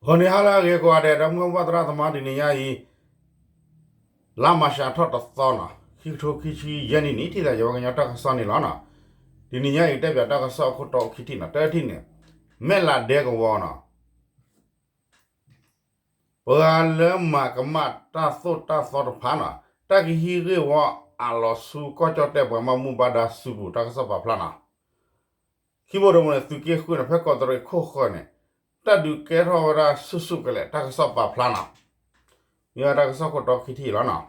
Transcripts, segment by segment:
ဂီၤနံၤဟါလၢအဂ့ၤကိးဂၤဒဲး ဒီပုၢ်ဝဲၢ်သရၣ်သမါ တနံၤညါအံၤ လါမၤရှးထီၣ်တသီနီၤ ခံကထိခံဆံယဲၢ်နံၣ်န့ၣ် ထံၣ်သးယဝဲကညီတၢ်ကစီၣ်န့ၣ်လီၤနီၤ. တနံၤညါအံၤ တဲပၠးတၢ်ကစီၣ်အခိၣ်တီခံထံၣ်နီၤ တထံၣ်န့ၣ် မဲၢ်လးဒဲကဝီၤနီၤ ပှၤလၢမၤကမၣ်တၢ်သိၣ်တၢ်သီတဖၣ်နီၤ တၢ်ကဟံးဂ့ၢ်ဝီအးလီၤဆူကီၢ်ကၠီၣ်တဲၣ်ပှၤဘၣ်မူဘၣ်ဒါစုပူၤ တၢ်ကစီၣ်ပာ်ဖျါနီၤ. ခံဘိတဘိန့ၣ် သုးက့ဃုန့ၣ် ဖဲကီးတရံးခိၣ်ဃၢၤန့ၣ် တၢ်ဒုးကဲထီၣ်ဝဲဒၣ်ဆူၣ်ဆူၣ်ကလဲာ် တၢ်ကစီၣ်ပာ်ဖျါနီၤ. မ့ၢ်ဝဲတၢ်ကစီၣ်ခိၣ်တီခံထံၣ်လီၤနီၤ.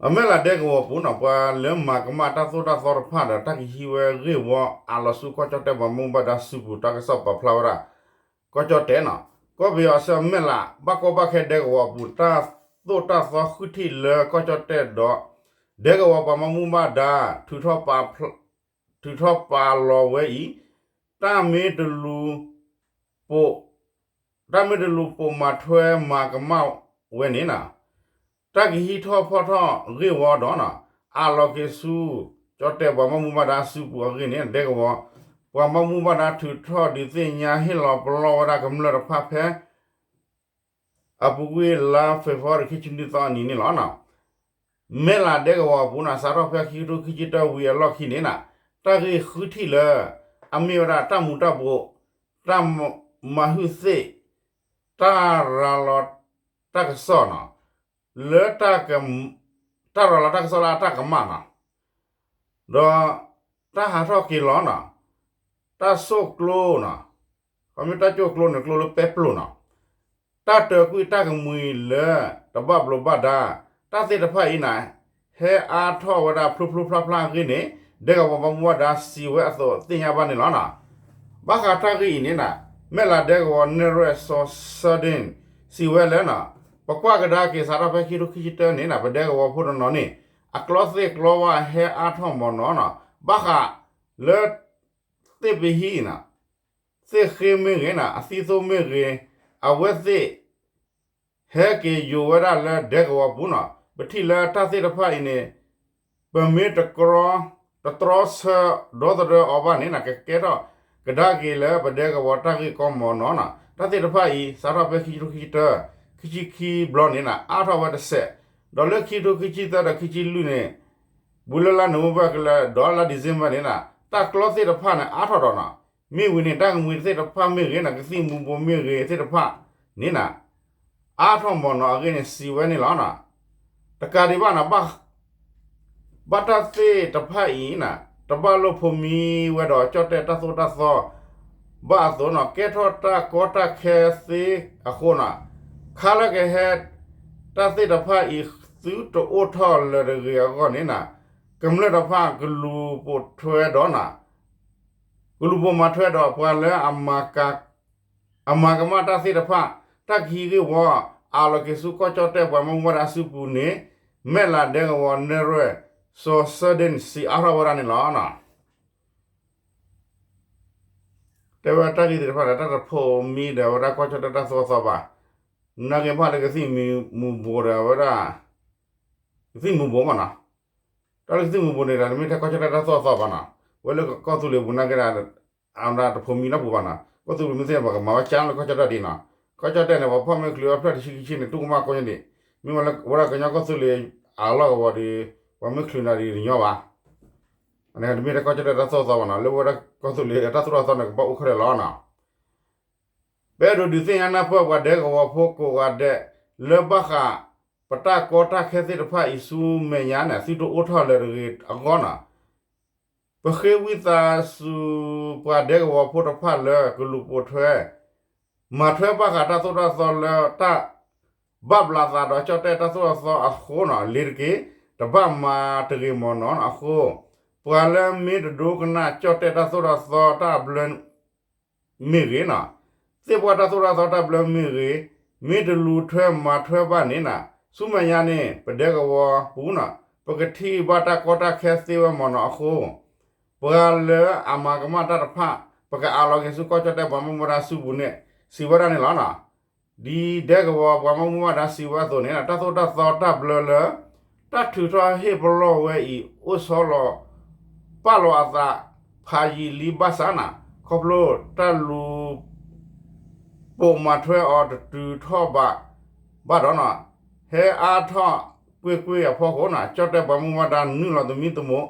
အမဲၢ်လးဒဲကဝီၤပူၤနီၤ ပှၤလၢမၤကမၣ်တၢ်သိၣ်တၢ်သီတဖၣ်ဒီး တၢ်ကဟံးဝဲဂ့ၢ်ဝီအးလီၤဆူကီၢ်ကၠီၣ်တဲၣ်ပှၤဘၣ်မူဘၣ်ဒါစုပူၤ တၢ်ကစီၣ်ပာ်ဖျါဝဲဒၣ် ကီၢ်ကၠီၣ်တဲၣ်နီၤ. ကီၢ်ပယီၤအဆၢမဲၢ်လး ဘၣ်ကီဘၣ်ခဲဒဲကဝီၤအပူၤ တၢ်သိၣ်တၢ်သီဃုထံၣ်လၢကီၢ်ကၠီၣ်တဲၣ်ဒီး ဒဲကဝီၤပှၤဘၣ်မူဘၣ်ဒါ ထုးထီၣ်ပာ်လီၤဝဲအံၤ တၢ်မ့ၢ်တလူၤပိာ် တၢ်မ့ၢ်တလူၤပိာ်မၤထွဲမၤကမၣ်ဝဲန့ၣ်နီၤ တၢ်ကဟံးထီၣ်ဖီၣ်ထီၣ်ဂ့ၢ်ဝီဒီးနီၤ အးလီၤက့ၤဆူ ကၠီၣ်တဲၣ်ပှၤဘၣ်မူဘၣ်ဒါစုပူၤအဂ့ၢ်န့ၣ် ဒဲကဝီၤ ပှၤဘၣ်မူဘၣ်ဒါထုးထီၣ်ဒုးသ့ၣ်ညါဟ့ၣ်လီၤပလီၢ်ဝဲဒၣ်ကမျၢၢ်တဖၣ်ဖဲ အပူၤကွံာ်လါဖ့ၤဘြူၤအါရံၤခံဆံနွံသီအနံၤန့ၣ်လီၤ. မဲၢ်လးဒဲကဝီၤအပူၤနီၤ စးထီၣ်ဖဲခံကထိခံဆံတၢဝံၤအလီၢ်ခံန့ၣ်နီၤ တၢ်ဂ့ၢ်ဃုထံၣ်လၢ အမ့ၢ်ဝဲဒၣ်တၢ်မူၤတၢ်ဘှီး တၢ်မၤဟုၣ်သ့ၣ် တၢ်ရၤလီၤတၢ်ကစီၣ်နီၤ လၢ တၢ်ရၤလီၤတၢ်ကစီၣ်လၢအတၢ်ကမၣ်နီၤ ဒီးတၢ်ဟးထီၣ်က့ၤလီၤနီၤ တၢ်ဆိၣ်ကျိနီၤ ခီမ့ၢ်တၢ်ဆိၣ်ကျိန့ၣ် ကျိလၢပဲပျိနီၤ တၢ်တၢၤကွံာ်တၢ်ကမှံၤလၢတဘၣ်ဘျိးဘၣ်ဒါ တၢ်သ့ၣ်တဖၣ်အံၤန့ၣ် ဟဲအါထီၣ်ဝဲဒၣ်ဖျိဖျိဖျါဖျါအဂ့ၢ်န့ၣ် ဒဲကဝီၤပှၤဘၣ်မူဘၣ်ဒါစံးဝဲအသိးသ့ၣ်ညါဘၣ်န့ၣ်လီၤနီၤ. ဘၣ်ဃးတၢ်ဂ့ၢ်အံၤန့ၣ်နီၤ မဲၢ်လးဒဲကဝီၤနဲၣ်ရွဲၣ်စီၤစၢဒ့ၣ် စံးဝဲလၢနီၤ ပကွၢ်ကဒါက့ၤစးထီၣ်ဖဲခံကထိခံဆံတၢန့ၣ်နီၤ ပဒဲကဝီၤဖိတနီၤန့ၣ် အကျီသ့ၣ်ကျီဝါဟဲအါထီၣ်မ့ၢ်နီၤနီၤ ဘၣ်ဃးလၢ သ့ၣ်ပဟံးနီၤ သ့ၣ်ဃ့မ့ၢ်ဂ့ၤနီၤ အသံၣ်သိမ့ၢ်ဂ့ၤ အဝဲသ့ၣ် ဟဲက့ၤယိၤဝဲဒၣ်လၢဒဲကဝီၤပူၤနီၤ ပထံၣ်လၢတၢ်သ့ၣ်တဖၣ်အံၤန့ၣ် ပမ့ၢ်တကြီ တတြီဆၢ ဒီသဒၢအီၤဘၣ်န့ၣ်နီၤ ကကဲထီၣ်ကဒါက့ၤလၢပဒဲကဝီၤတၢ်ဂ့ၢ်ကီမ့ၢ်နီၤနီၤ တၢ်သ့ၣ်တဖၣ်အံၤ စးထီၣ်ဖဲခံကထိခံဆံတၢ ခံဆံခံဘျီန့ၣ်နီၤ အါထီၣ်ဝဲတစဲး ဒီးလၢခံကထိခံဆံသၢဒီးခံဆံလွံၢ်န့ၣ် ဘူးလၢလါနိၣ်ဝ့ဘၢၣ်ကလၢၤဒီးလါဒံၣ်စ့ဘၢၣ်န့ၣ်နီၤ တၢ်ကျီသ့ၣ်တဖၣ်န့ၣ် အါထီၣ်ဒီးနီၤ မ့ၢ်ဝံၤန့ၣ် တၢ်ကမှံၤသ့ၣ်တဖၣ်မ့ၢ်ဂ့ၤနီၤ ကသံၣ်မူၤဘိမ့ၢ်ဂ့ၤသ့ၣ်တဖၣ်န့ၣ်နီၤ အါထီၣ်မ့ၢ်နီၤအဂ့ၢ်န့ၣ် စံးဝဲန့ၣ်လီၤနီၤ. တကးဒံးဘၣ်နီၤ ဘၣ်တၢ်သ့ၣ်တဖၣ်အံၤနီၤ တဘၣ်လိာ်ဖိးမံဝဲဒီးကၠီၣ်တဲၣ်တၢ်သိၣ်တၢ်သီ ဘၣ်အသိးနီၤ ကဲထီၣ်တၢ်ကီတၢ်ခဲသ့အဃိနီၤ ခါလၢကဟဲ တၢ်သ့ၣ်တဖၣ်အံၤ သုတအိၣ်ထီၣ်လၢၤတဂ့ၤအဂီၢ်န့ၣ်နီၤ ကမျၢၢ်တဖၣ်ကလူၤပိာ်ထွဲဒီးနီၤ ကလူၤပိာ်မၤထွဲဒီးပှၤလၢ အမၤကမၣ်တၢ်သ့ၣ်တဖၣ် တၢ်ကဟံးဂ့ၢ်ဝီ အးလီၤက့ၤဆူကီၢ်ကၠီၣ်တဲၣ်ပှၤဘၣ်မူဘၣ်ဒါစုပူၤန့ၣ် မဲၢ်လးဒဲကဝီၤနဲၣ်ရွဲၣ် စီၤစၢဒ့ၣ် စံးအါထီၣ်ဝဲဒၣ်န့ၣ်လီၤ. တဲဝဲတၢ်ဂ့ၢ်သ့ၣ်တဖၣ်ဒီး တၢ်တဖိးမံဒီးဝဲဒၣ်ကီၢ်ကၠီၣ်တဲၣ်တၢ်သိၣ်တၢ်သီဘၣ်. နာ်က့ၤဖၣ်လၢကသံၣ်မူၤဘိးဒီးဝဲဒၣ် ကသံၣ်မူၤဘိးမးနီၤ. တၢ်လၢကသံၣ်မူၤဘိးန့ၣ်ဒီး တမ့ၢ်ထဲကီၢ်ကၠီၣ်တဲၣ်တၢ်သိၣ်တၢ်သီဘၣ်နီၤ. ဝဲလၢကီၢ်သူလ့ၤပူၤနာ်က့ၤဒီး အဝဲဒၣ်တဖိးမံနီတပူၤဘၣ်နီၤ. ကီၢ်သူလ့ၤမ့ၢ်သ့ၣ်န့ၣ် ပှၤကမၤဝဲကၠါလၢကီၢ်ကၠီၣ်တဲၣ်ဒ်နီၤ. ကီၢ်ကၠီၣ်တဲၣ်န့ၣ် ပှၤဖီၣ်မ့ၢ်ချုးအဖျၢၣ်တဆံခံဆံန့ၣ် တူၢ်ကမၣ်ကိးညါဒံး. မ့ၢ်ဝဲလၢဝဲဒၣ်ကညီကီၢ်သူလ့ၤအလီၢ်ကဝီၤဒီး ပှၤမ့ၢ်ချုးနၤဒ်တညီဘၣ်. အန့ၣ်တမ့ၢ်ထဲကီၢ်ကၠီၣ်တဲၣ်တၢ်သိၣ်တၢ်သီဘၣ်နီၤ. လၢဝဲဒၣ်ကီၢ်သူလ့ၤအတၢ်သိၣ်တၢ်သီန့ၣ် ကဘၣ်အိၣ်ခဲလၢာ်လီၤနီၤ. ပအဲၣ်ဒိးဒုးသ့ၣ်ညါနၢ်ပၢၢ်ပှၤဒဲကဝီၤဖိကိးဂၤဒဲး လၢဘၣ်ဃး ပတၢ်ကီတၢ်ခဲသ့ၣ်တဖၣ်အံၤဆူမဲာ်ညါန့ၣ် သုတအိၣ်ထီၣ်လၢၤတဂ့ၤအဂီၢ်နီၤ. ပဃ့ဝံသးစူၤပှၤဒဲကဝီၤဖိတဖၣ်လၢ ကလူၤပိာ်ထွဲ မၤထွဲဘၣ်ဃးတၢ်သိၣ်တၢ်သီလၢတၢ် ဘၣ်ဘျးသးဒီးကၠီၣ်တဲၣ်တၢ်သိၣ်တၢ်သီအဃိနီၤ လ့ၤတက့ၢ် တဘၣ်မၤတဂ့ၤမ့ၢ်နီၤအဃိ ပှၤလၢမ့ၢ်တဒိကနၣ်ကၠီၣ်တဲၣ်တၢ်သိၣ်တၢ်သီတၢ်ဘျၢ မ့ၢ်ဂ့ၤနီၤ, သ့ၣ်ပှၢ်တၢ်သိၣ်တၢ်သီတၢ်ဘျၢမ့ၢ်ဂ့ၤ, မ့ၢ်တလူၤထွဲမၤထွဲဘၣ်န့ၣ်နီၤ, ဆူမဲာ်ညါန့ၣ် ပဒဲကဝီၤပူၤနီၤ ပကထံၣ်ဘၣ်တၢ်ကီတၢ်ခဲသ့ဝဲမ့ၢ်နီၤအဃိ ပှၤလၢအမၤကမၣ်တၢ်တဖၣ် ပကအးလီၤက့ၤဆူကီၢ်ကၠီၣ်တဲၣ်ပှၤမၤမူဘၣ်ဒါစုပူၤန့ၣ် စံးဝဲဒၣ်န့ၣ်လီၤ. ဒ်ဒဲကဝီၤပှၤမၤမူဘၣ်ဒါစံးဝဲအသိးန့ၣ် တၢ်သိၣ်တၢ်သီတၢ်ဘျၢလၢ တၢ်ထုးထီၣ်ဟ့ၣ်ပလီၢ်ဝဲအံၤ အိၣ်ဆီလီၤ ပာ်လီၤအသး ဖးယံာ်လံဘၣ်ဆၣ်န့ၣ် ခီဖျိတၢ်လူၤ ပိာ်မၤထွဲအီၤတတုၤထီၣ်ဘး ဘၣ်ဒီးန့ၣ် ဟဲအါထီၣ်ကွ့ၢ်ကွ့ၢ်အဖီခိၣ်န့ၣ် ကၠီၣ်တဲၣ်ပှၤမၤမူဘၣ်ဒါနုာ်လီၤသမံသမိး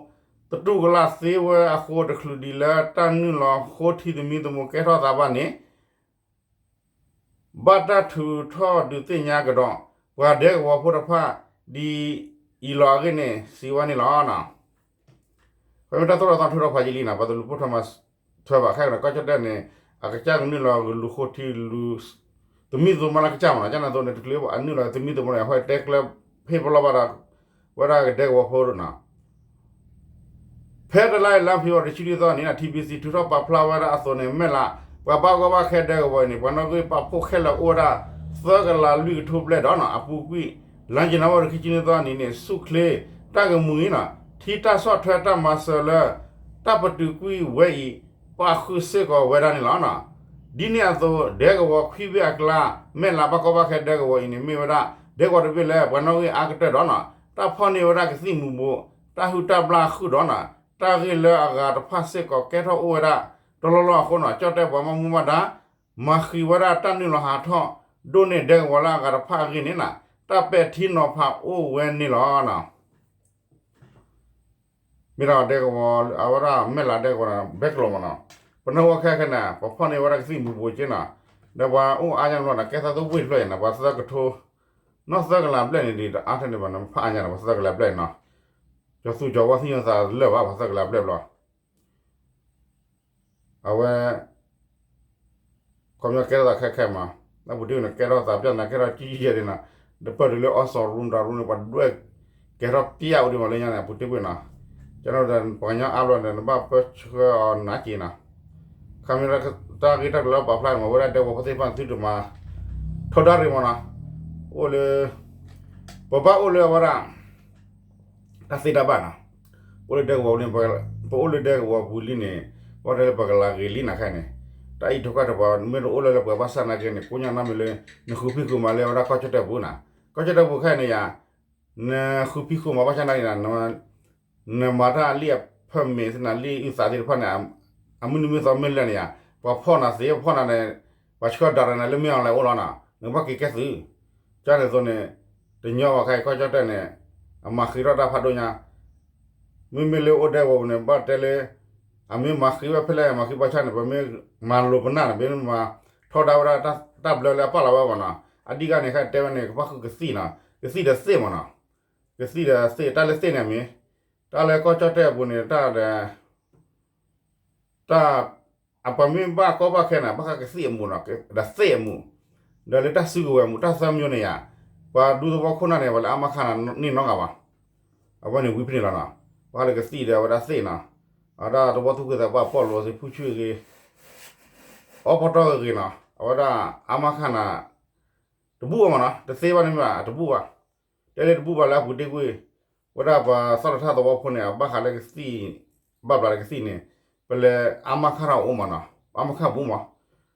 တတူၢ်ကလာ်သ့ဝဲအဃိတချုးဒံးလၢတၢ်နုာ်လီၤဃိထံသမံသမိးကဲထီၣ်သးဘၣ်န့ၣ် ဘၣ်တၢ်ထုးထီၣ်ဒုးသ့ၣ်ညါကဒီး ပှၤဒဲကဝီၤဖိတဖၣ် ဒ်အံၤလီၤအဂ့ၢ်န့ၣ် စံးဝဲန့ၣ်လီၤ. ပမ့ၢ်တၢ်သိၣ်တၢ်သီထုးထီၣ်ဖးယံာ်လံန့ၣ် ပှၤတလူၤပိၢ်ထွဲမၤထွဲဘၣ်ခဲကဒီး ကီၢ်ကၠီၣ်တဲၣ်န့ၣ် အကစၢ်ကနုာ်လီၤဂုာ်လူၤဃိထံလူၤ သမံသမိးလၢကစၢ်မးန့ၣ် ကန့ၣ်အသိးန့ၣ် တချုးအနုာ်လီၤသမံသမိးန့ၣ် အဃိတဲကျဲဟ့ၣ်ပလီၢ်ဘၣ်ဒီး ဝဲဒၣ်ကဒဲကဝီၤဖိန့ၣ် ဖဲတလါအံၤလါဖ့ၤဘြူၤအါရံၤတဆံလွံၢ်သီန့ၣ် ထံဘံစံ ထုးထီၣ်ပာ်ဖျါဝဲဒၣ်အသိးန့ၣ် မဲၢ်လး ပှၤဘၣ်ကီဘၣ်ခဲဒဲကဝီၤအံၤန့ၣ် ပှၤနီၣ်ဂံၢ်ပာ်ဖှိၣ်ခဲလၢာ်အိၣ်ဝဲဒၣ် သၢကလးလွံၢ်ကထိဘျဲၣ်ဒီးန့ၣ် အပူၤကွံာ် လါယနူၤအါရံၤခံဆံနွံသီနံၤန့ၣ် ဆူၣ်ချ့ တၢ်ဂ့ၢ်မုၢ်အံၤန့ၣ် ထံတၢ်ဆီၣ်ထွဲတၢ်မၤစၢၤလၢ တၢ်ပတုာ်ကွံာ်ဝဲအံၤ ပာ်ဃုာ်စ့ၢ်ကီးဝဲဒၣ်န့ၣ်လီၤ. ဒ်န့ၣ်အသိး ဒဲကဝီၤခွံဘ့ၣ်အကျါ မဲၢ်လးဘၣ်ကီဘၣ်ခဲဒဲကဝီၤအံၤန့ၣ် မ့ၢ်ဝဲဒၣ် ဒဲကဝီၤတဘ့ၣ်လၢ ပှၤနီၣ်ဂံၢ်အါကတၢၢ်ဒီးန့ၣ် တၢ်ဖီၣ်န့ၢ်ဝဲဒၣ်ကသံၣ်မူၤဘှီး တၢ်ဟုၣ်တၢ်ဘျၣ်ဃုာ်ဒီးန့ၣ် တၢ်ဂ့ၢ်လၢအဂၤတဖၣ်စ့ၢ်ကီးကဲထီၣ်အိၣ်ဝဲဒၣ် တလီၢ်လီၢ်အဃိန့ၣ် ကၠီၣ်တဲၣ်ပှၤမၤမူဘၣ်ဒါ မၤဃံးဝဲဒၣ်တၢ်နုာ်လီၤဟးထီၣ် ဒိၣ်န့ၢ်ဒဲကဝီၤလၢအဂၤတဖၣ်အဂ့ၢ်န့ၣ်န့ၣ် တၢ်ပဲာ်ထံနီၤဖးအိၣ်ဝဲန့ၣ်လီၤ. မ့ၢ်ဒီးဒဲကဝီၤ အဝဲဒၣ်မဲၢ်လးဒဲကဝီၤန့ၣ် ဘဲကျိၤမးန့ၣ် ပနၢ်ဟူခဲခဲန့ၣ် ပှၤဖီၣ်န့ၢ်ဝဲဒၣ်ကသံၣ်မူၤဘှီးက့န့ၣ် ဒီးပှၤအိၣ်အါညါလီၤန့ၣ် ကဲသးသိၣ်ဝ့ၢ်ဖျၢၣ်အံၤန့ၣ် ပှၤသၢကထိ နီၢ်သၢကလးဘျဲၣ်န့ၣ်ဒံး အါထဲန့ၣ်ဘၣ်န့ၣ် ဖးအါညါန့ၣ် ပှၤသၢကလးဘျဲၣ်န့ၣ် ကၠီၤသူကၠီၤဝါသ့ၣ်ညါသးလၢာ်ဘၣ် ပှၤသၢကလးဘျဲၣ်ဘျီ အဝဲ ခီပညီကဲထီၣ်သးခဲခဲမး, အပူၤတ့ၢ်န့ၣ် ကဲထီၣ်သးပျၢ်န့ၣ် ကဲထီၣ်ကံယဲၢ်ဒံးန့ၣ်, ဒီးပၢၢ်တုၤလၢအီစီၣ်ရူတၢ်ရူန့ၣ် ပှၤဒွဲၣ် ကဲထီၣ်ပျၢ်အိၣ်ဒံးမးလၢညါန့ၣ် အပူၤတ့ၢ်ကွံာ်နီၤ, ကန့ၣ်ဒီး ပှၤကညီအါဘျီန့ၣ် နဘၣ်ပၢဆှၢအီၤနးက့ၤနီၤ, ခီပညီ တၢ်ဂ့ၢ်တၢ်ကျိၤလၢပာ်ဖျါန့ၣ် မ့ၢ်ဝဲဒၣ်ဒဲကဝီၤဖိသ့ၣ်တဖၣ်န့ၣ် သုတမၤထီဒါရံၣ်မးနီၤ, အိၣ်လၢ ပဘၣ်အိၣ်လၢအဝဲဒၣ် တၢ်သ့တၢ်ဘၣ်နီၤ, အိၣ်လၢဒဲကဝီၤပူၤန့ၣ်, ပအိၣ်လၢဒဲကဝီၤပူၤလံန့ၣ်, ဘၣ်တဲလၢပကလၤဂ့ၤလံနၤခဲအံၤန့ၣ်, တၢ်အံးထိၣ်ကၢ်ထိၣ်ပှၤ မ့ၢ်တအိၣ်လၢလၢပှဲၤဘၣ်ဆၣ်နာ်က့န့ၣ် ကိညါနီတမံၤလၢ နဃုဖံးဃုာ်မၤလၢအဝဲဒၣ်ကီၢ်ကၠီၣ်တဲၣ်ပူၤနၤ, ကီၢ်ကၠီၣ်တဲၣ်ပူၤခဲအံၤန့ၣ်ယၤ, နဃုဖံးဃုာ်မၤဘၣ်ဆၣ်နာ်က့န့ၣ် နမၤတၢ်လံာ်အဖၢမ့ၢ်သ့ၣ်နၤလံာ်အုၣ်သးသ့ၣ်တဖၣ်န့ၣ်, အမုၢ်နံၤမုၢ်သီမ့ၢ်လၢာ်န့ၣ်ယၤ, ပှၤဖီၣ်နၤသ့ ပှၤဖီၣ်နၤန့ၣ်, ပှၤဆှၢဒၣ်ရၤနၤလၢမ့ၢ်အီၤလဲၣ်အိၣ်လီၤနၤ, နကဘၣ်က့ၤကဲသုး, ကန့ၣ်အသိးန့ၣ်, တညီဘၣ်ခဲအံၤကီၢ်ကၠီၣ်တဲၣ်န့ၣ်, အမၤဃံးထီၣ်တၢ်ဖးဒိၣ်ညါ, မ့မ့ၢ်လၢအိၣ်ဒဲကဝီၤပူၤန့ၣ် ဘၣ်တဲလၢ အမ့ၢ်မၤဃံးဝဲဖဲလဲၣ် မၤဃံးဘၣ်ဆၣ်န့ၣ် ပမ့ၢ်မၤလိာ်ပနၢ်န့ၣ် ပမ့ၢ်မၤထီဒါဝဲဒၣ်တၢ်ဘျၢလၢအပာ်လီၤဝဲမးနီၤ, အဓိကန့ၣ် ခဲတဲဝဲန့ၣ် ကဘၣ်ဃုကသံၣ်နီၤ, ကသံၣ်ဒီးသ့ၣ်မးနီၤ, ကသံၣ်ဒီးသ့ၣ် တၢ်လၢသ့ၣ်န့ၣ်မ့ၢ်, တၢ်လၢကီၢ်ကၠီၣ်တဲၣ်အပူၤန့ၣ် တၢ်ဒီး တၢ်, အပှၤမ့ၢ်ဘၣ်ကီဘၣ်ခဲန့ၣ် ဘၣ်ဃးကသံၣ်အမူးနီၤ, ဒီးသ့ၣ်အမူး, ဒီးလၢတၢ်စုကဝဲၤမူး တၢ်သၢမံၤန့ၣ်ယါ, ပှၤဒူသဝီခိၣ်နၢ်န့ၣ် ပှၤလၢအါမးခါန့ၣ် န့ၢ်နီတဂၤဘၣ်, အဝဲန့ၣ်ဝံဖဲန့ၣ်လီၤနီၤ, ပှၤလၢကသံၣ်ဒီးအဝဲဒၣ်သ့ၣ်နီၤ, အဝဲဒၣ်သဝီသူၣ်က့သးပှၢ် ပီၣ်လိာ်သ့ ဖူဆူၣ်ဂ့ၤ, အီၣ်ပီၣ်တီၢ်ဂ့ၤဂ့ၤနီၤ, အဝဲဒၣ်အါမးခါန့ၣ် တဘူၣ်ဘၣ်မးနီၤ, တသ့ဘၣ်န့ၣ်မ့ၢ်ဘၣ် တဘူၣ်ဘၣ်, တဲလၢတဘူၣ်ဘၣ်လၢအပူၤတ့ၢ်ကွံာ်, ဝဲဒၣ်ပှၤသီၣ်တထၣ်သဝီဖိန့ၣ် အဘၣ်ဃးလၢကသံၣ်, ဘၣ်ဘျးလၢကသံၣ်န့ၣ်, ပလဲၤအါမးခါထီၣ်အိၣ်မးနီၤ, အါမးခါဘူးမး,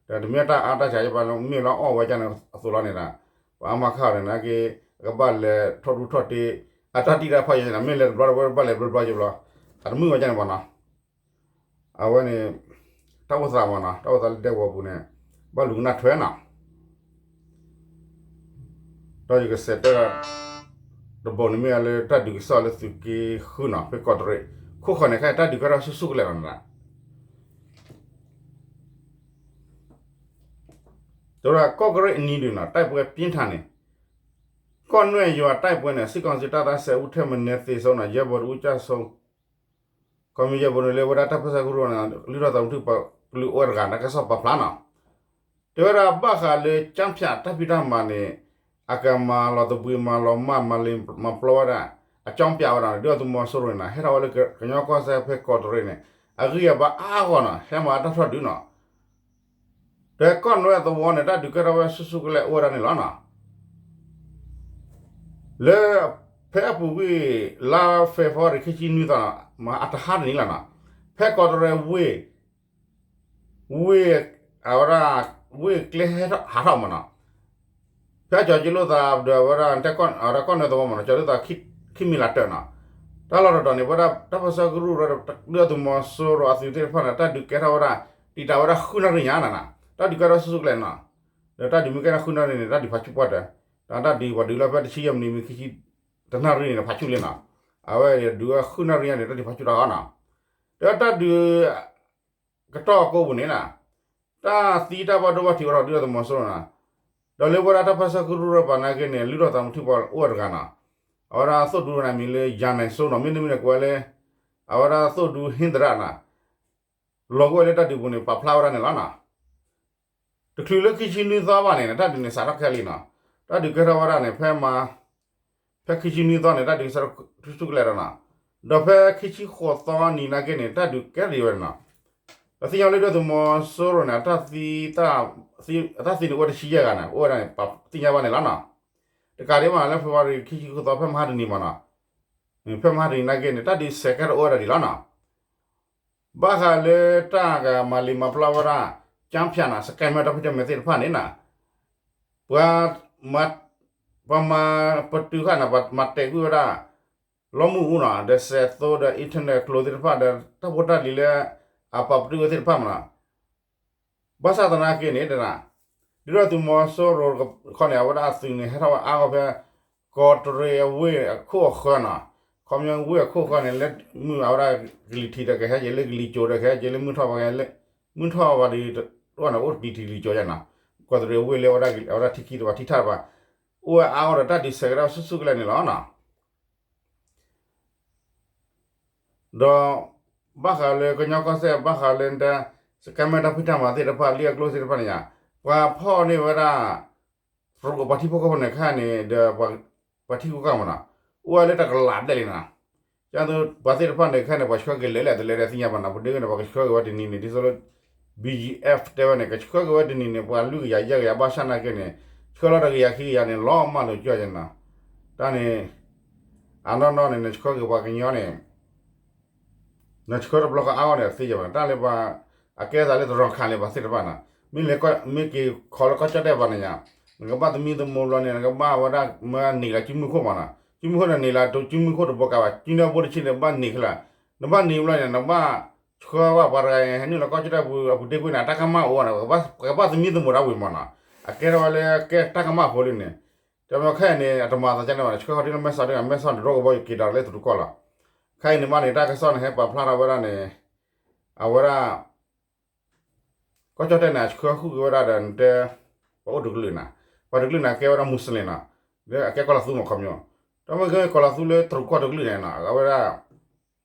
ဒီးတမ့ၢ်တၢ်အါတၢ်စှၤယဘၣ်လၢ မ့ၢ်လၢအီၣ်ဝဲဒၣ်န့ၣ်အသိးလီၤန့ၣ်ဒီး, ပှၤအါမးခါအီၤန့ၣ်နာ်က့, အကဘၣ်လဲၤထီၣ်ဒူထီၣ်တ့, အတၢ်တံၢ်တၢ်ဖးယဲန့ၣ် မ့ၢ်လဲၤတဘျီတဝဲဘၣ်လဲၤတဘျီဘျီယဘျီ, အတမုာ်ဝဲဒၣ်န့ၣ်မးနီၤ အဝဲန့ၣ်, တၢ်အိၣ်သးမးနီၤ, တၢ်အိၣ်သးလၢဒဲကဝီၤပူၤန့ၣ်, ဘၣ်လူၤကနၣ်ထွဲနီၤ, ဒီးယကစဲးတဲ, တဘီန့ၣ်မ့ၢ်လၢ တၢ်ဒုးကစီၣ်လၢသုးက့ဃုနီၤ ဖဲကီးတရံး, ခိၣ်ဃီန့ၣ် ခဲအံၤတၢ်ဒုးကဲထီၣ်ဆူၣ်ဆူၣ်ကလဲာ်လီၤနၤ တရၤ ကော့ကရိတ်အနီးတွင် တိုက်ပွဲပြင်းထန်နေ, ကော့နွဲ့ရွာတိုက်ပွဲနဲ့ စစ်ကောင်စီတပ်သား ဆယ်ဦးထက်မနည်းသေဆုံး ရဲဘော်တစ်ဦးကျဆုံး, ခီမ့ၢ်ယဲၢ်ဘိန့ၣ်လၢဝဲဒၣ်တၢ်ပၢဆှၢကရူၢ်န့ၣ် လုၢ်ထီၣ်သးမုာ်ထူၣ်ပှၤကလုာ်အိၣ်ဝဲတဂၤန့ၣ် ကစီၣ်ပာ်ဖျါနီၤ, တဲဝဲဒၣ်ဘၣ်ဃးလၢ ကၠီပၠး တၢ်ဖံးတၢ်မၤန့ၣ် အကမၤလီၤသဘှံးမၤလီၤမၢ်မၤလ့ၤမၤပျီဝဲဒၣ် အကၠီပၠးဝဲဒၣ်န့ၣ် ဒုၣ်ဒါသုးမီၤစိရိၤန့ၣ် ဟဲထီၣ်ဝဲလၢကညီကီၢ်စဲၣ်ဖဲကီးတရံးန့ၣ် အဂံၢ်အဘါအါဂီၢ်နီၤ ဟဲမၤတၢ်ထီၣ်ဒုးနီၤ ဒီးကီၢ်နွဲ့သဝီန့ၣ် တၢ်ဒုးကဲထီၣ်ဝဲဆူၣ်ဆူၣ်ကလဲာ်အိၣ်ဝဲဒၣ်န့ၣ်လီၤနီၤ. လၢ ဖဲအပူၤကွံာ် လါဖ့ၤဘြူၤအါရံၤ ခံဆံနွံသီနီၤ အတဟါတနံၤလီၤနီၤ. ဖဲကီးတရံးဝ့ၢ် ဝ့ၢ်, အဝဲဒၣ် ဝ့ၢ်ကျဲဟးထီၣ်မးနီၤ, ဖဲကၠီၤက့လိာ်သးဒီးအဝဲဒၣ် ကီၢ်နၢသဝီမးနီၤ ကၠီၤလိာ်သး ခံမံၤလးတၢၢ်နီၤ, တၢ်လီၢ်တတီၤန့ၣ် ဝဲဒၣ်တၢ်ပၢဆှၢကရူၢ်ဒီး ဒုၣ်ဒါသုးမီၤစိရိၤအသုးသ့ၣ်တဖၣ်န့ၣ် တၢ်ဒုးကဲထီၣ်ဝဲဒၣ် တံာ်တာ်ဝဲဒၣ်ဃုနၣ်ရံၣ်ညါနီၤ, တၢ်ဒုးကဲထီၣ်ဆူၣ်ဆူၣ်ကလဲာ်နီၤ, ဒီးတၢ်ဒုးမ့ၢ်ကဲထီၣ်ဃုနၣ်ရံၣ်န့ၣ် တၢ်ဒုးဖးဆူၣ်ပှၢ်တၢၢ်, ဒီးတၢ်ဒုးပှၤဒုးလၢဖဲတဆံယဲၢ်မံးနံး မံးခံဆံ တနၣ်ရံၣ်န့ၣ် ဖးဆူၣ်လံနီၤ, အဝဲဒုးဝဲဃုနၣ်ရံၣ်ညါန့ၣ် တၢ်ဒုးဖးဆူၣ်တၢ်ဃီနီၤ, ဒီးတၢ်ဒုး ကတီၢ်ကိးပူၤန့ၣ်နီၤ, တၢ်သံတၢ်ဘၣ်ဒိဘၣ်ထံးအိၣ်ထီၣ်ဒုၣ်ဒါသုးမီၤစိရိၤနီၤ, ဒီးလၢဝဲဒၣ်တၢ်ပၢဆှၢကရူၢ်ရၢၢ်ပၤနာ်က့န့ၣ် လုၢ်ထီၣ်သးမုာ်ထံကီၢ်အိၣ်ဝဲတဂၤနီၤ, အဝဲဒၣ်သိၣ်ဒူန့ၣ်မံၤလၢယၤနဲၣ်စိနီၤ, မ့တမ့ၢ်န့ၣ်ကွဲးလၢ အဝဲဒၣ်သိၣ်ဒူဟ့ၣ်သရၣ်နီၤ, လီၤကွဲလၢတၢ်ဒုးပူၤန့ၣ် ပာ်ဖျါဝဲဒၣ်န့ၣ်လီၤနီၤ. တချုးလၢခံဆံနွံသီဘၣ်န့ၣ် တၢ်ဒုးန့ၣ်စးထီၣ်ခဲလံနီၤ, တၢ်ဒုးကဲထီၣ်ဝဲဒၣ်န့ၣ် ဖဲမ ဖဲခံဆံနွံသီန့ၣ် တၢ်ဒုးဆူၣ်ဆူၣ်ကလဲာ်ဒီးနီၤ, ဒီးဖဲခံဆံဃိးသီနံၤနာ်က့န့ၣ် တၢ်ဒုးကဲထီၣ်ဝဲနီၤ, ဒီးသ့ၣ်ညါလၢဒုၣ်ဒါသုးမီၤစိရိၤန့ၣ် အတၢ်သံန့ၣ်အိၣ်ဝဲတဆံယဲၢ်ဂၤန့ၣ် အိၣ်ဝဲဒၣ်န့ၣ် ပသ့ၣ်ညါဘၣ်န့ၣ်လီၤနီၤ, တကးဒံးဘၣ်န့ၣ် လၢ February ခံဆံဃိးသီဖဲမဟါတနံၤမးနီၤ, ဖဲမဟါတနံၤနာ်က့န့ၣ် တၢ်ဒုးဆဲးကဲထီၣ်အိၣ်ဝဲဒၣ်ဒံးလီၤနီၤ. ဘၣ်ဃးလၢတၢ်ကမၤလံာ်မၤပျီဝဲဒၣ် ကၠၢဖၠးနီၤ scammer တၢ်ဖံးတၢ်မၤသ့ၣ်တဖၣ်န့ၣ်နီၤ, ပှၤ ပှၤမၤပတုာ်ဃာ်န့ၣ် ပှၤမၤတဲာ်ကွံာ်ဝဲဒၣ် လီမုၢ်အူနီၤ ဒီးစဲးသိဒီး internet ကျိၤသ့ၣ်တဖၣ်ဒီး တၢ်ဖိတၢ်လံၤလၢ အပာ်ပတုာ်ဝဲသ့ၣ်တဖၣ်မးနီၤ, ဘၣ်ဆၣ်သနာ်က့န့ၣ် ဒုၣ်ဒါသုးမီၤစိရိၤတခီန့ၣ် အဝဲဒၣ်အသုးန့ၣ် ဟဲထီၣ်ဝဲအါဂီၢ်ဖဲ ကီးတရံးအဝ့ၢ်အခိၣ်အဃၢၤနီၤ, ခီပညီဝ့ၢ်အခိၣ်အဃၢၤန့ၣ် လၢမုၢ်အဝဲဒၣ်ကလံၤထံးဒီးကဟဲက့ၤလၢကလံၤစိးဒီးကဟဲက့ၤလၢမုၢ်ထီၣ်ဘၣ်က့ၤလၢ မုၢ်ထီၣ်ဘၣ်ဒီး တအိၣ်န့ၣ် အိၣ်တကလံၤထံးကလံၤစိးယါနီၤ, ကီးတရံးအဝ့ၢ်လၢအဝဲဒၣ် အဝဲဒၣ်ထံခံတဘၣ်ထံထၣ်တဘၣ် အိၣ်ဝဲအါဂီၢ်ဒီးတၢ်ဒုးဆဲးကဲထီၣ်ဆူၣ်ဆူၣ်ကလဲာ်န့ၣ်လီၤနီၤ. ဒီး ဘၣ်ဃးလၢကညီကီၢ်စဲၣ် ဘၣ်ဃးလၢ scammer တၢ်ဖံးတၢ်မၤသ့ၣ်တဖၣ် လံာ်အကျိၤသ့ၣ်တဖၣ်န့ၣ်ယါ, ပှၤဖီၣ်န့ၢ်ဝဲဒၣ် ပှၤထံဖိကီၢ်ဖိန့ၣ်ခဲအံၤန့ၣ် ဒီး ပှၤထံဂုၤကီၢ်ဂၤမးနီၤ, အိၣ်ဝဲလၢတကလးဘျဲၣ်လံနီၤ, ကသိးပှၤသ့ၣ်တဖၣ်န့ၣ်ခဲအံၤန့ၣ် ပှၤဆှၢက့ၤလဲၤလဲၣ်တလဲၤဒီးသ့ၣ်ညါဘၣ်နီၤ, ပဒ့ဝဲန့ၣ် ပှၤကဆှၢက့ၤဝဲတနံၤန့ၣ် ဒ်သိးလၢ BGF တဲဝဲန့ၣ် ကဆှၢက့ၤဝဲတနံၤန့ၣ် ပှၤလွံၢ်ကယၤယဲၢ်ကယၤ ဘၣ်ဆၣ်နာ်က့န့ၣ် ဆှၢလီၤတကယၤခံကယၤန့ၣ် လီၤမၢ်လိာ်ကၠီယါနီၤ, တၢ်န့ၣ် အနီၢ်နီၢ်န့ၣ် နဆှၢက့ၤပှၤကညီန့ၣ် နဆှၢတဘျီဃီအါဂီၢ်န့ၣ် သ့ယဲၢ်ဘၣ်နီၤ, တၢ်လၢပှၤ အကဲသးလၢတရီၣ်ခၣ်လၢပှၤသ့ၣ်တဖၣ်နီၤ, မ့ၢ်လဲၤ မ့ၢ်က့ၤခီလၢကီၢ်ကၠီၣ်တဲၣ်ဘၣ်န့ၣ်ယါ, နကဘၣ်သမံသမိးဘျီန့ၣ် နကဘၣ်ဝဲဒၣ်မၢန့ၢ်လၢကၠူမုၢ်ခိၣ်မးနီၤ, ကၠူမုၢ်ခိၣ်န့ၣ်န့ၢ်လၢကၠူမုၢ်ခိၣ်တဘိကါဘၣ်, ကၠူနၢဘိတဆံန့ၣ် ဘၣ်န့ၢ်ခဲလၢာ်, နဘၣ်န့ၢ်ဘျီန့ၣ် နဘၣ်ဆှၢဝဲပှၤတဂၤအံၤ ဟဲနုာ်လီၤကီၢ်ကၠီၣ်တဲၣ်ပူၤ အပူၤတ့ၢ်ကွံာ်န့ၣ် တၢ်ကမၣ်အိၣ်ဝဲနီၤ, ပကဘၣ်သမံသမိးဒၣ်ဝံၤမးနီၤ, အကဲထီၣ်ဝဲလၢကဲတၢ်ကမၣ်ဖိလံန့ၣ်, တမ့ၢ်ခဲအံၤန့ၣ် အတမၤသးကန့ၣ်ဘၣ်န့ၣ် ဆှၢဃီၤတုၤလၢမဲဆီးဒ်န့ၣ် မဲဆီးန့ၣ် ဒိကဘီယူၤက့ၤဒီးလၢတရူးကီၢ်လီၤ, ခဲအံၤန့ၣ်မးန့ၣ် တၢ်ကစီၣ်န့ၣ် ဟဲပာ်ဖျါထီၣ်ဝဲဒၣ်န့ၣ် အဝဲဒၣ် ကီၢ်ကၠီၣ်တဲၣ်န့ၣ် အဆှၢဃုာ်က့ၤဝဲဒၣ်ဒီး နတဲ ပှၤအိၣ်တကလုာ်နီၤ, ပှၤတကလုာ်န့ၣ် အကဲဝဲဒၣ်မူးစလ့ၣ်နီၤ, လၢအကဲကီၢ်လီၤသူမးခီပညီ, တၢ်မ့ၢ်ကဲကီၢ်လီၤသူလၢတရူးကီၢ်တကလုာ်န့ၣ်နီၤ အဝဲဒၣ်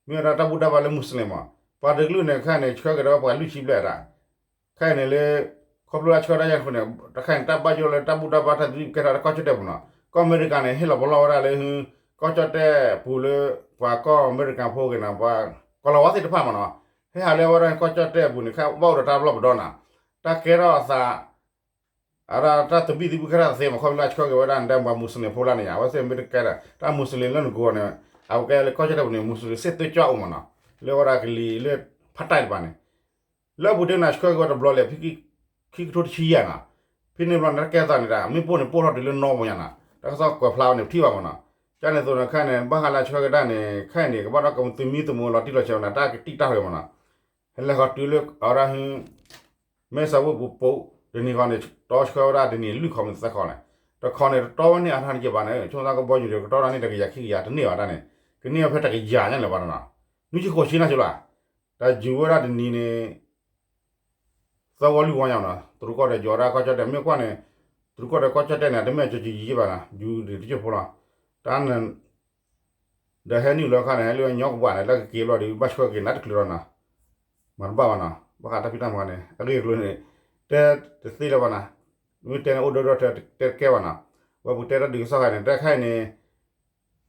မ့ၢ်ဝဲဒၣ်တၢ်ဘူၣ်တၢ်ဘါလၢမူးစလ့ၣ်မး, ပှၤတကလုာ်န့ၣ် ခဲအံၤန့ၣ် ဆှၢက့ၤဒီးပှၤလွံၢ်ဆံဘျဲၣ်ဒၣ်, ခဲအံၤန့ၣ်လၢ ခီဖျိလၢအဆှၢတၢ်ယဲၢ်တဖုန့ၣ် တခါအံၤန့ၣ် တၢ်ဘၣ်ယိၣ်လၢတၢ်ဘူၣ်တၢ်ဘါတၢ်သဘံၣ်ကဲထီၣ်လၢကီၢ်ကၠီၣ်တဲၣ်ပူၤနီၤ, ကီၢ်အမဲရကၤန့ၣ် ဟ့ၣ်လီၤပလီၢ်ဝဲဒၣ်လၢ ကီၢ်ကၠီၣ်တဲၣ်ပူၤလၢ ပှၤကီၢ်အမဲရကၤဖိဂ့ၤနီၤ ပှၤကီၢ်လီၤဝါသ့ၣ်တဖၣ်မးနီၤ, ဟဲဟးလၢအဝဲဒၣ်ကီၢ်ကၠီၣ်တဲၣ်ပူၤန့ၣ် ခဲဘၣ်အိၣ်ဒီးတၢ်ဘျီၣ်ပဒီနီၤ, တၢ်ကဲထီၣ်အသး အဝဲဒၣ်တၢ်သဘံၣ်သဘုၣ်ကဲထီၣ်သ့မး ခီဖျိလၢအဆှၢက့ၤဝဲဒၣ်န့ၣ် တၢ်ပှၤမူးစလ့ၣ်ဖိလၢန့ၣ်ယါ, အဝဲသ့ၣ်မ့ၢ်တကဲဒီး တၢ်မူးစလ့ၣ်လၢနကိးန့ၣ် အဝဲကဲလၢကီၢ်ကၠီၣ်တဲၣ်ပူၤန့ၣ် မူးစလ့ၣ်စ့ၢ်သွဲၣ်ကၠီအိၣ်မးနီၤ, လၢဝဲဒၣ်ကလံၤလၢဖးတၢ်တဖၣ်န့ၣ် လၢအပူၤတ့ၢ်န့ၣ် ဆှၢက့ၤဝဲတဘျီလဲၣ် ခံကထိတဆံယဲၢ်နီၤ, ဖဲန့ၣ်ဘျီန့ၣ် တၢ်ကဲသးန့ၣ်ဒၣ် မ့ၢ်ပိၢ်န့ၣ်ပိၢ်ထီၣ်တုၤလၢနီၢ်ပူၤညါနီၤ, တၢ်ကစီၣ်ကွဲးဖျါဝဲန့ၣ် ပထံၣ်ဘၣ်မးနီၤ, ကန့ၣ်အသိးန့ၣ် ခဲအံၤန့ၣ် ဘၣ်ဃးလၢအဆှၢကဒါန့ၣ် ခဲအံၤန့ၣ် ကဘၣ်ဒီးကသမံသမိးလီၤတံၢ်လီၤဆဲးဝဲန့ၣ် တၢ်ကတံၢ်တၢ်ဃဲမးနီၤ, ဟဲလဲၤဃီၤတုၤလၢအဝဲဒၣ် မဲၢ်ဆီးဝ့ၢ်ပူၤပိး တနံၤဃီန့ၣ် တီဆှၢဝဲဒၣ်တနံၤလွံၢ်ခီမ့ၢ်သၢခီန့ၣ်, တခီန့ၣ် တတီဝဲန့ၢ်အါထီၣ်တက့ၢ်ဘၣ်န့ၣ် ဆိကမိၣ်သးကဘီယူၤဒီး ကတီဒီးန့ၢ်တကယၤခံကယၤတန့ၢ်ဘၣ်တၢ်န့ၣ်, ကန့ၢ်ဝဲဖဲတကယၤညါလၢၤဘၣ်နီၤ, နွံဆံဃိးဆံနၤဆိလၢ တၢ်ယုၤဝဲဒၣ်တနံၤန့ၣ် သၢဝီလွံၢ်ဝီညါနီၤ, တရူးကီၢ်ဒီးယီၤဒၣ်ကီၢ်ကၠီၣ်တဲၣ် မ့ၢ်ကွၢ်န့ၣ် တရူးကီၢ်ဒီးကီၢ်ကၠီၣ်တဲၣ်န့ၣ် တမ့ၢ်ကၠီၤကၠီၤယံၤယံၤဘၣ်နီၤ, ယုၤန့ၣ်တကၠိၢ်ဖိလီၤ, တၢ်န့ၣ် ဒီးဟဲနုာ်လီၤခါန့ၣ် ဟဲလၢညီကပၤန့ၣ် လၢကက့ၤဘျီဒီး ဘၣ်ဆှၢက့ၤနၤတချုးလီၤနီၤ, မၤတဘၣ်ဘၣ်နီၤ, ဘၣ်ဃးတၢ်ဖံးတၢ်မၤန့ၣ် အဂ့ၢ်အကျိၤန့ၣ် တဲတသ့လၢၤဘၣ်နီၤ, မ့ၢ်တဲန့ၣ်အိၣ်ဒိၣ်ဒိၣ်တဲတကဲဘၣ်နီၤ, ဝဲပူၤတဲတၢ်ဒုးကစီၣ်ခါန့ၣ် တဲခဲအံၤန့ၣ်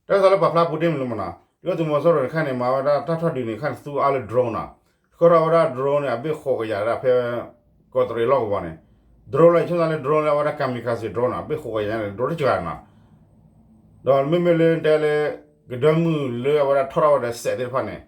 တၢ်ကစီၣ်လၢပာ်ဖျါပူၤတ့ၢ်မနုၤမးနီၤ, ဒုၣ်ဒါသုးမီၤစိရိၤန့ၣ် ခဲအံၤန့ၣ် မၤဝဲဒၣ်တၢ်ထီၣ်ဒုးန့ၣ် ခဲအံၤန့ၣ် သူအါလၢ drone နီၤ, ဆှၢထီၣ်ဝဲဒၣ် drone န့ၣ် အဘ့ၣ်ဃိးကယၤဒၣ်ဖဲ ကီးတရံးလီၢ်ကဝီၤန့ၣ်, drone လၢဆိကမိၣ်သးလၢ drone လၢအဝဲဒၣ် kamikaze drone နီၤ, အဘ့ၣ်ဃိးကယၤန့ၣ် drone တကဂၤနီၤ, ဒီးမ့မ့ၢ်လၢတဲလၢ ကဒၢမုၢ်လၢအဝဲဒၣ်ထီၣ်ထီၣ်ဝဲဒီးစဲးသ့ၣ်တဖၣ်န့ၣ်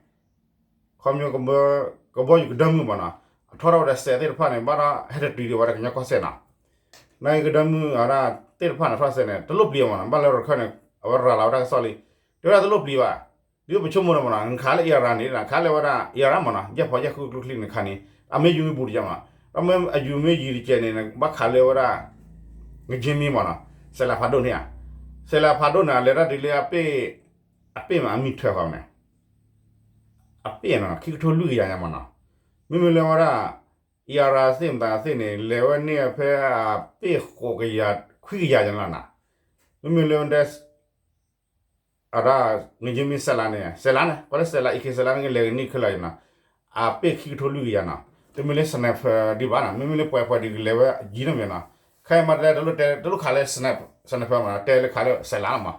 ခီပညီ ကဘီယူၤကဒၢမုၢ်မးနီၤ, အထီထီၣ်ဝဲဒီးစဲးသ့ၣ်တဖၣ်န့ၣ် ဘၣ်ဒီးဟဲတတုၤဒံးဝဲဒၣ်ကညီကီၢ်စဲၣ်နီၤ. နာ်က့ကဒၢမုၢ်အဝဲဒၣ်သ့ၣ်တဖၣ်န့ၣ် ထီၣ်စဲးန့ၣ် တလိၣ်ပျံၤအီၤမးနီၤ. ဘၣ်လၢရခၢၣ်န့ၣ် အဝဲရၤလီၤဝဲဒၣ်ကစီၣ်လံ, တဲဝဲဒၣ်တလိၣ်ပျံၤဘၣ်. ဒ်ပဆိကမိၣ်န့ၣ်မးနီၤ နခးလၢအံၤရၤန့ၣ် နခးလၢဝဲဒၣ်အံၤရၤမးနီၤ ယဲၢ်ဖီယဲၢ်ဃုကျိချံန့ၣ်ခးန့ၣ် အမ့ၢ်ယူၤမ့ၢ်ဘူးတယါမးနီၤ. ဒီးမ့ၢ်အယူၤမ့ၢ်ယံၤတကဲးန့ၣ် ဘၣ်ခးလၢဝဲဒၣ် ငက့မံမးနီၤ, စဲးလးဖးဒိၣ်န့ၣ်ဧါ. စဲးလးဖးဒိၣ်န့ၣ် အလဲၤတၢ်ဒ်လၢအပ့ၢ်, အပ့ၢ်မးအမံၤထွဲဃီန့ၣ် အပ့ၢ်နီၤ ခံကထိလွံၢ်ကယၤညါမးနီၤ. မ့မ့ၢ်လၢဝဲဒၣ် အံၤရၤသ့ၣ်မတၤသ့ၣ်န့ၣ် လဲၤဝဲန့ၢ်ဖဲအပ့ၢ်ဃိးကယၤခွံကယၤညါလီၤနီၤ. မ့မ့ၢ်လၢဝဲဒၣ် အဒၣ် ငက့မံစဲးလးန့ၣ် စဲးလးန့ၣ် ပှၤလၢစဲးလး AK စဲးလးန့ၣ် ကလဲၤကန့ၢ်ခဲလၢာ်နီၤ. အပ့ၢ်ခံကထိလွံၢ်ကယၤနီၤ. တမ့ၢ်လၢ sniper ဒံးဘၣ်နီၤ မ့မ့ၢ်လၢပှဲၤပှဲၤဒံးကလဲၤဝဲယံၤနီတမံၤနီၤ. ခဲအံၤမးတဲ တလိၣ်တဲတလိၣ်ခးလၢ sniper မးနီၤ တဲလၢခးလၢစဲးလးလီၤမး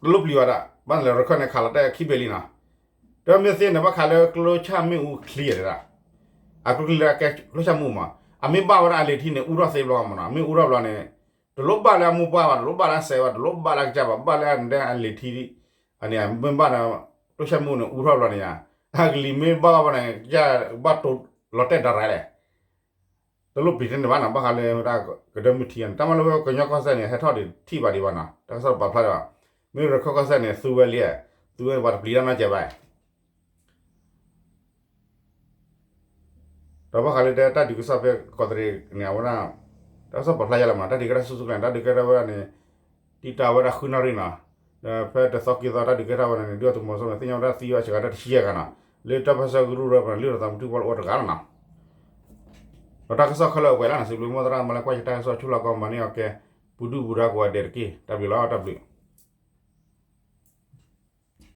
တလိၣ်ပျံၤဘၣ်ဒၣ် ဘၣ်လၢရခၢၣ်န့ၣ် ခးလီၤတဲာ်ခံဘ့ၣ်လံနီၤ. တမ့ၢ်သ့ၣ်န့ၣ် ဘၣ်ခးလၢကျိဆၣ်မ့ၣ်အူချံဒၣ်, အကျိချံလၢကဲကျိဆၣ်မ့ၣ်အူမး, အမ့ၢ်ဘၣ်ဝဲဒၣ်အလံာ်ထံန့ၣ် အူထီၣ်သ့ဘျီမးနီၤ. အမ့ၢ်အူထီၣ်ဘျီန့ၣ် တလိၣ်ဘၣ်လၢအမိၢ်ပှၢ်ဘၣ်, တလိၣ်ဘၣ်လၢအစဲးဘၣ်, တလိၣ်ဘၣ်လၢအကစၢ်ဘၣ်, ဘၣ်လၢအဒဲအလံာ်ထံ, အန့ၣ်မ့ၢ်ဘၣ်ဒီး ကျိဆၣ်မ့ၣ်အူန့ၣ် အူထီၣ်ဘျီန့ၣ်ဧါ, အကလံၤမ့ၢ်ဘၣ်ဘၣ်ဘၣ်န့ၣ် ကဘၣ်တိၤလီၤတဲာ်ဒၣ်ရၤလဲၣ် တလိၣ်ပျံၤတန့ၢ်ဘၣ်နီၤ. ဘၣ်ဃးလၢဝဲဒၣ်ကဒၢမုၢ်ထံန့ၣ် တၢ်မၤလိဝဲကညီကီၢ်စဲၣ်န့ၣ် ဟဲထီၣ်ဒံးထံၣ်ဘၣ်ဒံးဘၣ်နီၤ. တၢ်ကစီၣ်ပာ်ဖျါဒံးဘၣ်. မ့ၢ်ရခၢၣ်ကီၢ်စဲၣ်န့ၣ် သူဝဲလံ, သူဝဲပှၤတပျံၤတၢ်နီတစဲးဘၣ်. ဒီးဘၣ်ဃးလၢတၢ်ဒုးကစီၣ်ဖဲကီးတရံးန့ၣ် အဝဲဒၣ် တၢ်ကစီၣ်ပာ်ဖျါယါလၢမး တၢ်ဒုးကဲထီၣ်ဆူၣ်ဆူၣ်ကျဲၤန့ၣ် တၢ်ဒုးကဲထီၣ်ဝဲဒၣ်န့ၣ် တံာ်တာ်ဝဲဒၣ်ဃုနၣ်ရံၣ်နီၤ. ဒီးဖဲတသီကံၢ်သီတၢ်ဒုးကဲထီၣ်ဝဲန့ၣ်န့ၣ် ဒုၣ်ဒါသုးမီၤစိရိၤန့ၣ် သ့ၣ်ညါဝဲဒၣ်သံဝဲစှၤကတၢၢ်တဆံယဲၢ်ဂၤနီၤ. လၢတၢ်ပၢဆှၢကရူၢ်ရၢၢ်န့ၣ် လၢတၢ်သးမုၢ်ထူၣ်ဖီလၢအိၣ်တဂၤလီၤနီၤ. ဒီးတၢ်ကစီၣ်ခဲလၢာ်အိၣ်ပှဲၤလၢန့ၣ် စံးဘျုးမိၢ်သရၣ်မၤလၢကွၢ်ယတၢ်ကစီၣ်ဆူၣ်လီၤကီးမၤန့ၢ်အီၤကဲ ပူၤဒုၣ်ပူၤဒါကိးဂၤဒဲးတက့ၢ်. တၢ်ဘျုးလီၤ တၢ်ဘျုး.